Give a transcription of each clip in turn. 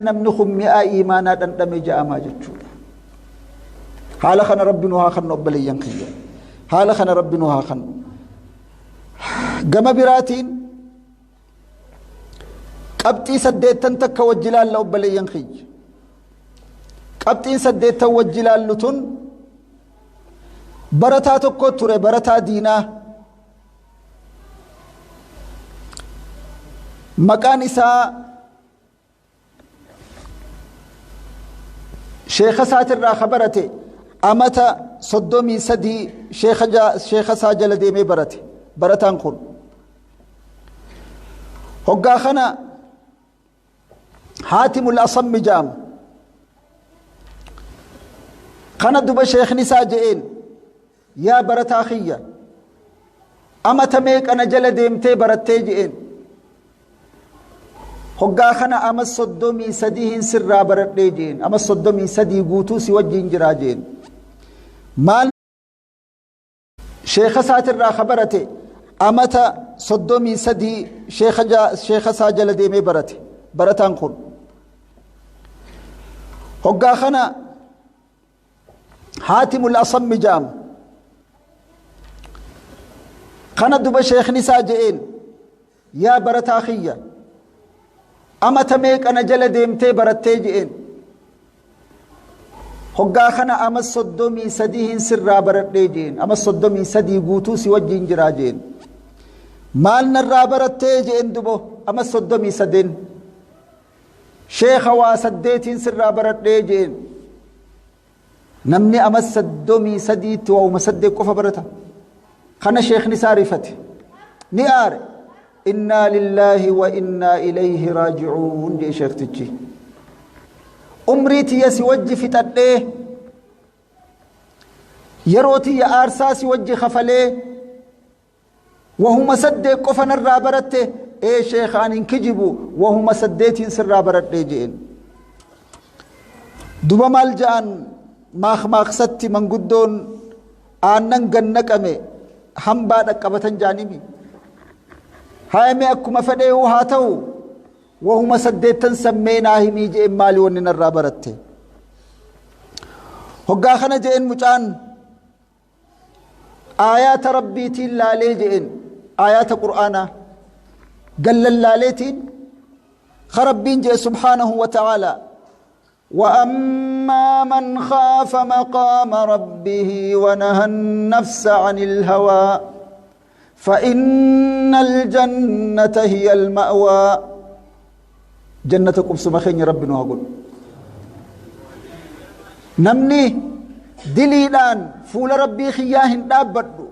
Namni kun mi'aa iimaanaa dhandhame ja'amaa jechuudha. Haala kana Rabbi nu haa kannu, obboleeyyan kiyya. Haala kana Rabbi nu haa kannu. Gama biraatiin qabxii saddeettan takka wajji laalla, obboleeyyan kiyya. Qabxiin saddeettan wajji laallu tun barataa tokko ture, barataa diinaa. Maqaan isaa sheeka isaatirraa ka barate amata 33 sheeka isaa jala deemee barate. Barataan kun hoggaa kana Haatimul Asammi jedhama. Kana duba sheekni isaa je'een, "Yaa barataa kiyya, amata meeqa na jala deemtee barattee?" je'een. Hoggaa kana ama 33 hin sirraa baradhee jeen, ama 33 guutuu si wajjiin jiraa jeen. Maal sheeka isaatirraa ka barate amata 33 sheeka isaa jala deemee barate. Barataan kun hoggaa kana Haatimul Asammi jedhama. Kana duba sheekni isaa je'een, "Yaa barataa kiyya, amata meeqa na jala deemtee barattee?" je'een. Hoggaa kana ama 33 hin sirraa baradhee jeen, ama 33 guutuu si wajjiin jiraa jeen. Maal narraa barattee je'een? Dubo ama 33n sheeka waa saddeetiin sirraa baradhee jeen. Namni ama 33tti waa'uma saddeet qofa barata? Kana sheekni isaa rifate, ni aare. "Innaa lillaahi wa innaa ilayhi raaji'uun" jee sheektichi. "Umrii tiyya si wajji fixadhee, yeroo tiyya aarsaa si wajji kafalee, wahuma saddeet qofa narraa baratte?" "Ee sheeka, ani hin kijibu, wahuma saddeetiin sirraa baradhee" jeen. Duba maal ja'an maakmaaqsatti manguddoon, aannan gannaqame hambaa dhaqqabatan jaanimi. Hayame akkuma fedhee haa ta'u, wahuma saddeettan sammee naa himii jeen, maali wanni narraa baratte? Hoggaa kana jeen mucaan, aayaata Rabbiitiin laalee jeen, aayaata Qur'aanaa gallallaaleetiin ka Rabbiin jee subhaanahu wa ta'aalaa: وأما من خاف مقام ربه ونهى النفس عن الهوى فإن الجنة هي المأوى. جنة qubsuma keenya Rabbi nu haa godhu. Namni diliidhaan fuula Rabbii kiyyaa hin dhaabbadhu,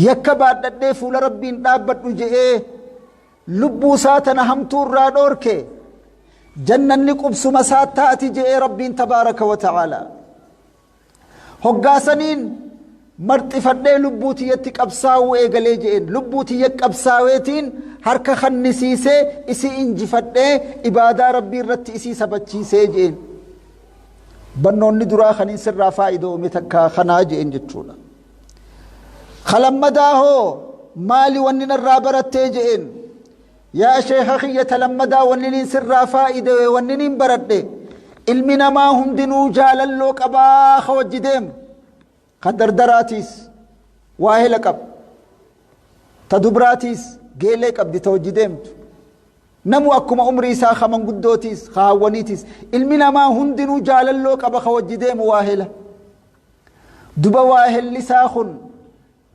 yakka baadhadhee fuula Rabbii hin dhaabbadhu je'ee lubbuu isaa tana hamtuu irraa dhoorke, jannanni qubsuma isaa taati je'ee Rabbiin tabaaraka wa ta'aalaa. Hoggaasaniin marxifadhee lubbuu tiyyatti qabsaa'uu eegalee je'een. Lubbuu tiyya qabsaaweetiin harka kannisiisee isii injifadhee ibaadaa Rabbii irratti isii sabachiisee je'een. Barnoonni duraa kaniin sirraa faayidoome takka kanaa je'een jechuudha. Kalammadaa hoo maali wanni narraa barattee je'een? Yaa sheeka kiyya, talammadaa wanni niin sirraa faayidawe, wanni niin baradhe, ilmi namaa hundinuu jaalalloo qabaa ka wajji deemu. Ka dardaraatiis waa hela qaba, ta dubraatiis geelee qabdi ta wajji deemtu. Namu akkuma umrii isaa, ka manguddootiis ka hawwaniitiis, ilmi namaa hundinuu jaalalloo qaba ka wajji deemu, waa hela. Duba waa hellisaa kun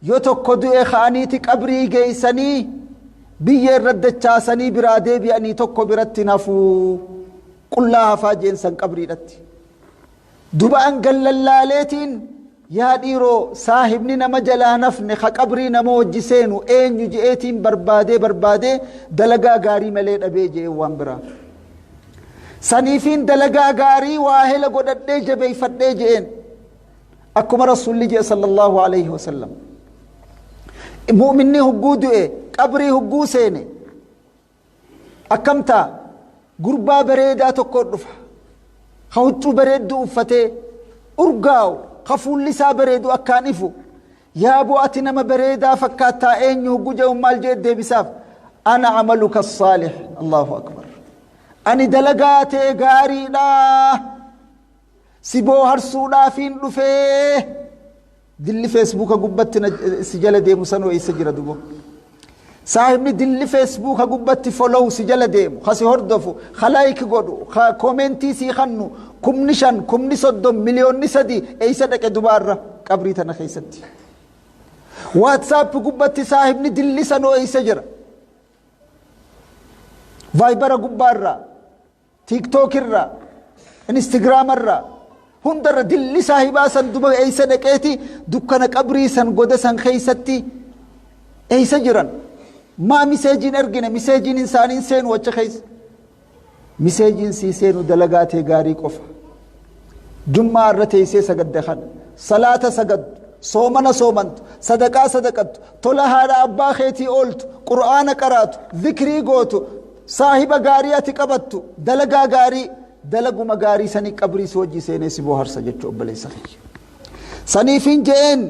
yoo tokko du'e ka'aniiti qabrii geeysanii biyya irra dachaasanii biraa deebi'anii tokko biratti hafuu, qullaa hafaa jeensan qabriidhatti. Duba an gallallaaleetiin, yaa dhiiroo, saahibni nama jalaa nafne ka qabrii nama wajji seenu eenyu je'eetiin barbaadee barbaadee dalagaa gaarii malee dhabee je'een. Waan biraa saniifiin dalagaa gaarii waa hela godhadhee jabeeyfadhee je'een. Akkuma Rasuulli je'e sallallahu alayhi wasallam, mu'minni hugguu du'e qabrii hugguu seene akkam ta'a? Gurbaa bareedaa tokko dhufa, ka huccuu bareedduu uffatee urgaa'u, ka fuulli isaa bareedu akkaan ifu. "Yaaboo, ati nama bareedaa fakkaattaa, eenyu?" hugguu jedhu maal jee deebisaaf? "Ana amaluka saalih." Allahu akbar! Ani dalagaa tee gaariidha si booharsuudhaafiin dhufee. Dilli Feesbuuka gubbatti si jala deemu sanoo eessa jira dubo? Saahibni dilli Feesbuuka gubbatti follow si jala deemu, ka si hordofu, ka like godhu, ka koomentii sii kannu, 5,000, 30,000, 3 miliyoonni eessa dhaqe dubaarra qabrii tana keessatti? WhatsApp gubbatti saahibni dilli sanoo eessa jira? Viber gubbaarraa, TikTokirraa, Instagramarraa, hundarra dilli saahibaa san duba eessa dhaqeeti dukkana qabrii san goda san keeysatti eessa jiran? Maa messageiin ergine? Messageiin isaaniin seenu achi keessa. Messageiin sii seenu dalagaa tee gaarii qofa. Jummaa irra teessee sagadde kana, salaata sagaddu, soomana soomantu, sadaqaa sadaqattu, tola haadha abbaa keetii ooltu, Qur'aana qaraatu, zikrii gootu, saahiba gaarii ati qabattu, dalagaa gaarii, dalaguma gaarii sanii qabrii si wajji seenee si booharsa jechuu, obboleessa kiyya. Saniifin je'een,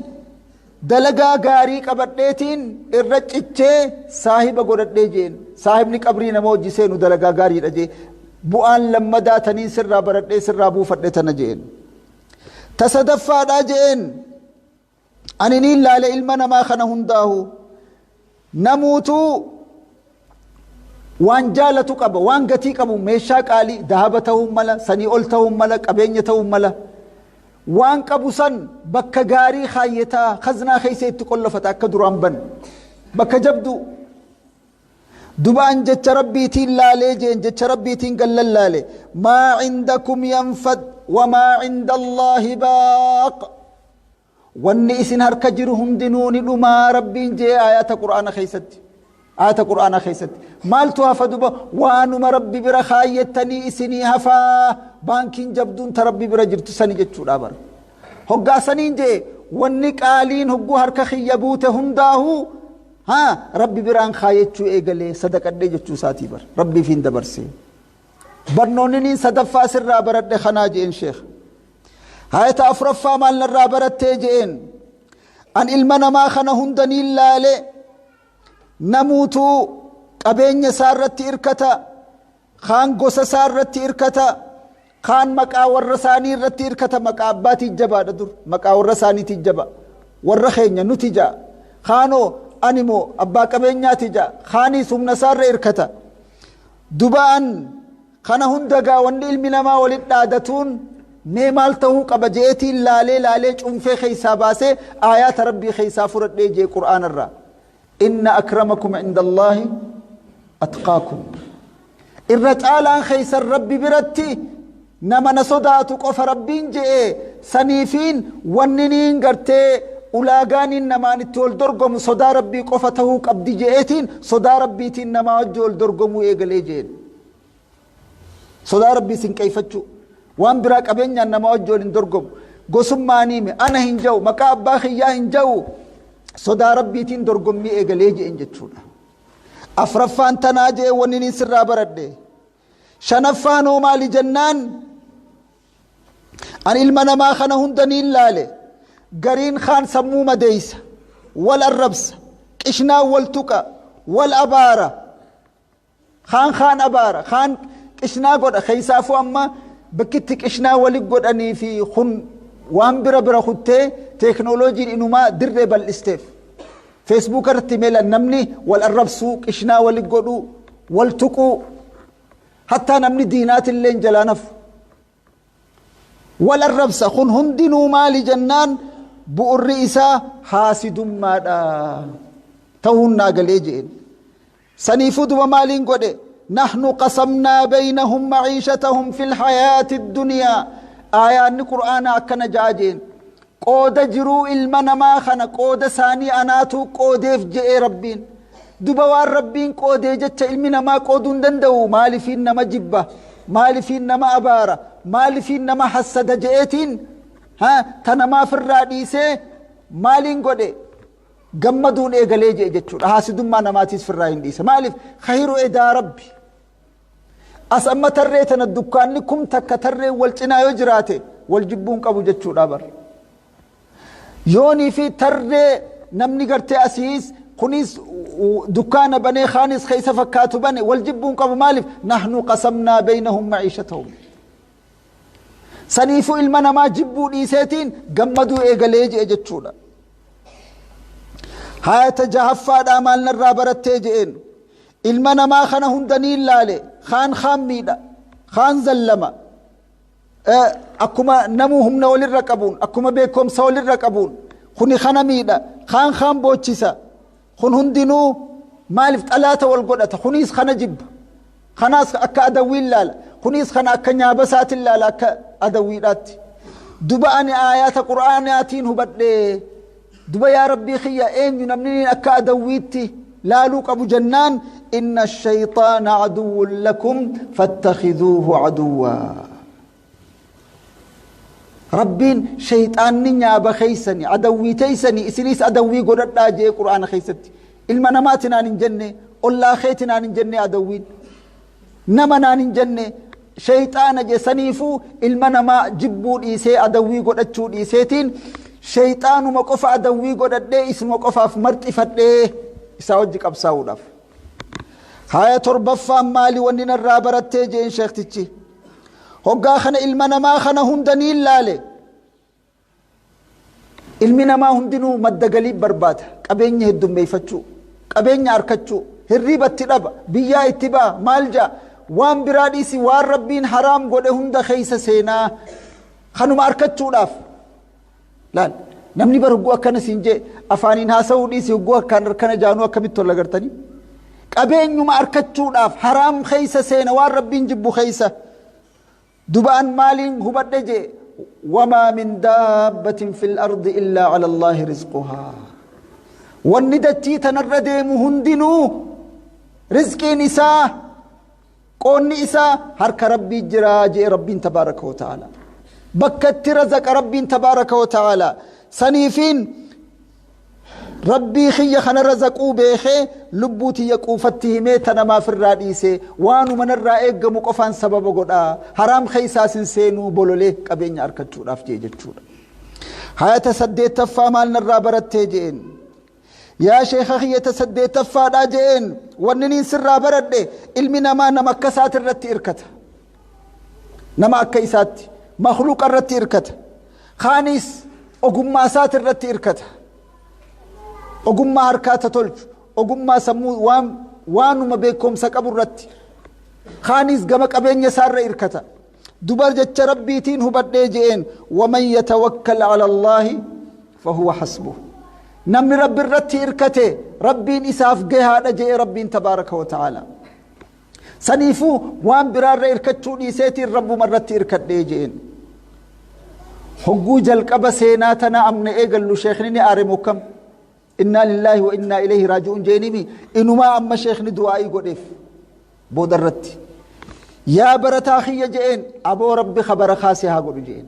dalagaa gaarii qabadheetiin irra cichee saahiba godhadhee jeen. Saahibni qabrii nama wajji seenu dalagaa gaariidha jee. Bu'aan lammadaa taniin sirraa baradhee sirraa buufadhe tana jeen. Ta sadaffaadhaa jeen, ani niin laale ilma namaa kana hundaahu, namuutuu waan jaalatu qaba, waan gatii qabu, meeshaa qaalii dahaba ta'uu mala, sanii ol ta'uu mala, qabeenya ta'uu mala. Waan qabu san bakka gaarii kaayyataa, kaznaa keessa itti qollofata, akka duraan ban bakka jabdu. Dubaan jecha Rabbiitiin laalee jeen, jecha Rabbiitiin gallan laale: "ما عندكم ينفد وما عند الله باق." Wanni isin harka jiru hundinuu ni dhumaa Rabbiin jee ayata Qur'aana keessatti. Ayata Qur'aana keessatti maaltu hafa duba? Waanuma Rabbi bira kaayyattanii isinii hafaa. Baankiin jabduun ta Rabbi bira jirtu sani jechuudha bara. Hoggaa saniin jee, wanni qaaliin hogguu harka kiyya buute hundaahuu haa Rabbi biraan kaayyachuu eegalee sadaqadhee jechuu isaatii bara. Rabbiif hin dabarsee. Barnoonni niin sadaffaa sirraa baradhe kanaa jeen sheekh. Hayata afuraffaa maal narraa barattee jeen? An ilma namaa kana hunda niin laale, namuutuu qabeenya isaa irratti irkata, kaan gosa isaa irratti irkata, kaan maqaa warra isaanii irratti irkata. Maqaa abbaatii jabaadha dur, maqaa warra isaaniitii jaba, warra keenya nuti jaa. Kaanoo animoo abbaa qabeenyaati jaa, kaaniis humna isaarra irkata. Duba'an kana hunda gaa wanni ilmi namaa walit dhaadatuun mee maal tahuu qaba jeetiin laalee laalee cuunfee keessaa baasee aayaata Rabbii keessaa fudhadhee jee, Qur'aana irraa: "إن أكرمكم عند الله أتقاكم." Irra caalaan keeysan Rabbi biratti nama na sodaatu qofa Rabbiin je'e. Saniifiin wanni niin gartee ulaagaaniin namaan itti wal dorgomu sodaa Rabbii qofa tahuu qabdi je'eetiin, sodaa Rabbiitiin namaa wajji wal dorgomuu eegalee jeen. Sodaa Rabbii sin qeeyfachuu, waan biraa qabeenyaan namaa wajji wal hin dorgomu, gosummaaniime ana hin ja'u, maqaa abbaa kiyyaa hin ja'u, sodaa Rabbiitiin dorgommii eegalee je'en jechuudha. Afraffaan tanaa jee wanni niin sirraa baradhe. Shanaffaan hoo maali jennaan, an ilma namaa kana hunda niin laale, gariin kaan sammuu madeeysa, wal arrabsa, qishnaan wal tuqa, wal abaara, kaan kaan abaara, kaan qishnaa godha. Keeysaafuu amma bakkitti qishnaa wali godhanii fi kun waan bira bira kuttee teeknooloojiin inumaa dirree bal'isteef. Facebook irratti meela namni wal arrabsuu, qishnaa wali godhuu, wal tuquu, hattaa namni diinaatillee jalaa nafu wal arrabsa. Kun hundinuu maali jennaan, bu'urri isaa haasidummaadha ta'uun naa galee jeen. Saniifuu duba maaliin godhe? "نحن قسمنا بينهم معيشتهم في الحياة الدنيا." Aayaanni Qur'aana akkana ja'a jeen. Qooda jiruu ilma namaa kana, qooda isaanii anaatu qoodeef je'ee Rabbiin. Duba waan Rabbiin qoodee jecha ilmi namaa qooduu hin danda'u. Maalifiin nama jibba, maalifiin nama abaara, maalifiin nama hassada je'eetiin ta namaaf irraa dhiisee maaliin godhe? Gammaduun eegalee je'e jechuudha. Haasidummaa namaatiis firraa hin dhiise. Maaliif? Khayru edaa Rabbi. As amma tarree tana dukkaanni 1000 tarree wal cinaa yoo jiraate wal jibbuun qabu jechuudha bar. Yoonii fi tarree namni gartee asiis kunis dukkaana banee kaanis ka isa fakkaatu bane wal jibbuu hin qabu. Maaliif? Nahnu qasamnaa beynahum maciishatahum. Saniifuu ilma namaa jibbuu dhiiseetiin gammaduu eegalee je'e jechuudha. Haayata jahaffaadhaa maal narraa barattee je'een. Ilma namaa kana hunda niin laale, kaan kaan miidha, kaan zallama. Akkuma namuu humna walirra qabuun, akkuma beekumsa walirra qabuun, kuni kana miidha, kaan kaan boochisa. Kun hundinuu maaliif xalaata wal godhata? Kuniis kana jibba. Kanaas akka adawwiin laala. Kuniis kana akka nyaaba isaatiin laala akka adawwiidhaatti. Duba ani aayaata Qur'aanaatiin hubadhe. Duba yaa Rabbii kiyya, eenyu namni akka adawwiitti laaluu qabu jennaan, inna shayxaana aduwwun lakum fattakhiduuhu aduwwaa. Rabbiin shayxaanni nyaaba keeysani, adawwii teeysani, isiniis adawwii godhadhaa jee Qur'aana keessatti. Ilma namaati naan hin jenne, ollaa keeti naan hin jenne, adawwiin nama naan hin jenne, shayxaana je. Saniifuu ilma namaa jibbuu dhiisee, adawwii godhachuu dhiiseetiin, shayxaanuma qofa adawwii godhadhee, isuma qofaaf marxifadhee isaa wajji qabsaa'uudhaaf. Haaya, torbaffaan maali wanni narraa barattee jeen sheektichi? Hoggaa kana ilma namaa kana hunda niin laale. Ilmi namaa hundinuu madda galii barbaada. Qabeenya heddummeeffachuu, qabeenya arkachuu, hirriiba itti dhaba, biyyaa itti ba'a, maal ja'a. Waan biraa dhiisi, waan Rabbiin haraam godhe hunda keessa seenaa. Kanuma arkachuudhaaf. Laal, namni bara hogguu akkana siin jee afaaniin haasa'uu dhiisi, hogguu akkaan akkana jaanuu akkamitti tola gartanii? Qabeenyuma arkachuudhaaf haraam keessa seena, waan Rabbiin jibbu keessa. Duba'an maaliin hubadhe jee? Wamaa min daabbatin fil ardi illaa cala Allaahi rizquhaa. Wanni dachii tanarra deemu hundinuu rizqiin isaa, qoonni isaa harka Rabbii jira jee Rabbiin tabaaraka wa ta'ala. Bakka itti razaqa Rabbiin tabaaraka wa ta'ala. Saniifiin Rabbii kiyya kana razaquu beekee, lubbuu tiyya quufatti himee, ta namaaf irraa dhiisee, waanuma narraa eeggamu qofaan sababa godhaa, haraam keessaas hin seenuu bololee qabeenya argachuudhaaf jee jechuudha. Hayata saddeettaffaa maal narraa barattee jeen? Yaa sheeka kiyya, ta saddeettaffaadhaa jeen, wanni niin sirraa baradhe, ilmi namaa nama akka isaati irratti irkata. Nama akka isaatti makluuqa irratti irkata. Kaanis ogummaa isaati irratti irkata. Ogummaa harkaa ta tolchu, ogummaa sammuu, waan waanuma beekumsa qabu irratti. Kaanis gama qabeenya isaarra irkata. Dubar jecha Rabbiitiin hubadhee je'een: waman yatawakkal ala Allaahi fahuwa hasbuh. Namni Rabbi irratti irkate Rabbiin isaaf gahaadha je'e Rabbiin tabaaraka wa ta'aala. Saniifuu waan biraarra irkachuu dhiiseetiin Rabbuma irratti irkadhee je'een. Hogguu jalqaba seenaa tana amna eegallu sheekni ni aare mokkam. Innaa lillaahi wa innaa ilayhi raaji'uun jeenimi. Inumaa amma sheekni du'aa'ii godheef booda irratti. Yaa barataa kiyya je'een, aboo Rabbi kabara kaasee haa godhu je'een.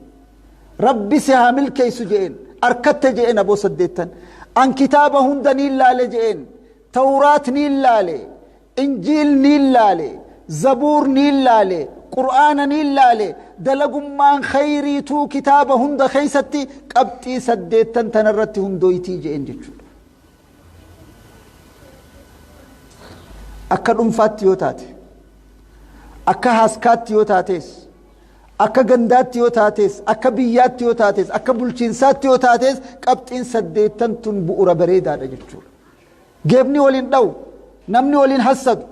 Rabbi si haa milkeessu je'een. Arkatte je'een aboo saddeettan. An kitaaba hunda niin laale je'een. Tawraat niin laale. Injiil niin laale. Zabuur niin laale. Qur'aana niin laale. Dalagummaan khayriituu kitaaba hunda keessatti qabxii saddeettan tanarratti hundooytii je'een jechuudha. Akka dhuunfaatti yoo taate, akka haaskaatti yoo taates, akka gandaatti yoo taates, akka biyyaatti yoo taates, akka bulchiinsaatti yoo taates, qabxiin saddeettan tun bu'uura bareedaadha jechuudha. Geebni waliin dha'u, namni waliin hassadu,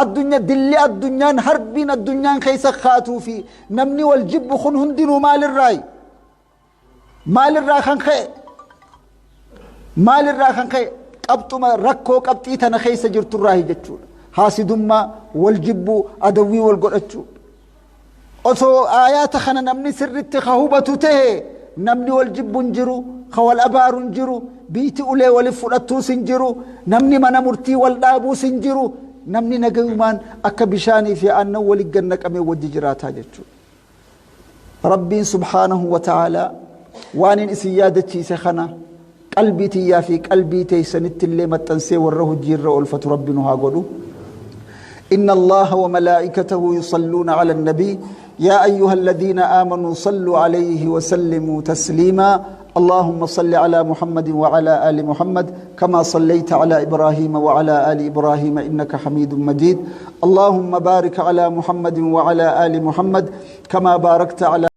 addunyaa dilli addunyaan harbiin addunyaan keessa kaatuu fi namni wal jibbu kun hundinuu maalirraayi? Maalirraa kan ka'e? Maalirraa kan ka'e? Qabxuma rakkoo qabxii tana keessa jirturraayi jechuudha. Haasidummaa, wal jibbuu, adawwii wal godhachuu. Osoo aayaata kana namni sirritti ka hubatu ta'e, namni wal jibbu hin jiru, ka wal abaaru hin jiru, biiti ulee walif fudhattuus hin jiru, namni mana murtii wal dhaabuus hin jiru, namni nagayumaan akka bishaanii fi aannan walitti gannaqamee wajji jiraataa jechuudha. Rabbiin subhaanahu wa ta'aalaa waan isin yaadachiise kana qalbii tiyyaa fi qalbii teessanitti illee maxxansee warra hojiirra oolfatu Rabbi nu haa godhu. إن الله وملائكته يصلون على النبي يا أيها الذين آمنوا صلوا عليه وسلموا تسليما. اللهم صل على محمد وعلى آل محمد كما صليت على إبراهيم وعلى آل إبراهيم إنك حميد مجيد. اللهم بارك على محمد وعلى آل محمد كما باركت على